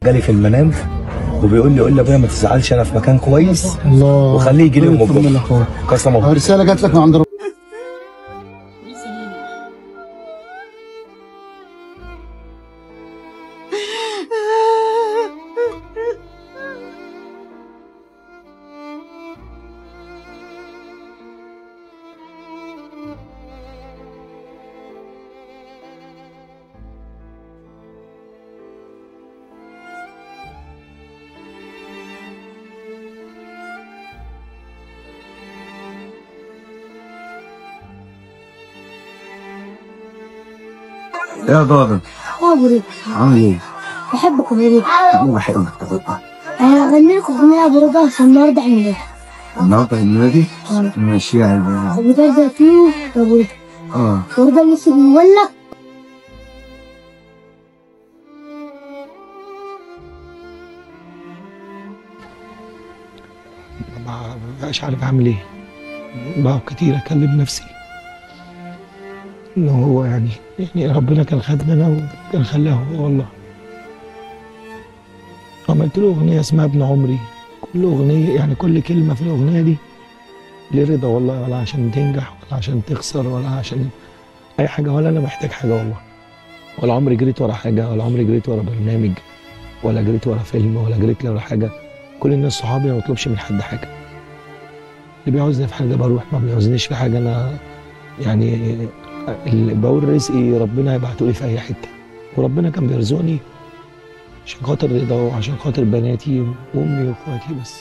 جالي في المنام وبيقول لي قول لابويا ما تزعلش انا في مكان كويس. الله، وخليه يجي لي يوم الجمعة. قسما رسالة جات لك من عند ربنا. يا ضاضر، ابو رضا، عامل ايه؟ بحبك ابو رضا. انا بحبك. انا هغني لكم اغنية ابو رضا عشان النهارده عيد ميلادي. النهارده عيد ميلادي؟ ماشي يا قلبي. ابو رضا فيه ابو رضا. ابو رضا لسه بيولع. ما بقاش عارف اعمل ايه. بقعد كتير اكلم نفسي إنه هو يعني ربنا كان خدنا أنا وكان خلاه هو والله. عملت له أغنية اسمها ابن عمري، كل أغنية يعني كل كلمة في الأغنية دي لرضا والله، ولا عشان تنجح ولا عشان تخسر ولا عشان أي حاجة، ولا أنا محتاج حاجة والله، ولا عمري جريت ورا حاجة، ولا عمري جريت ورا برنامج، ولا جريت ورا فيلم، ولا جريت ورا حاجة. كل الناس صحابي، ما بطلبش من حد حاجة. اللي بيعوزني في حاجة بروح، ما بيعوزنيش في حاجة أنا يعني اللي بقول رزقي ربنا هيبعته لي في اي حتة، وربنا كان بيرزقني عشان خاطر رضا وعشان خاطر بناتي وامي واخواتي بس.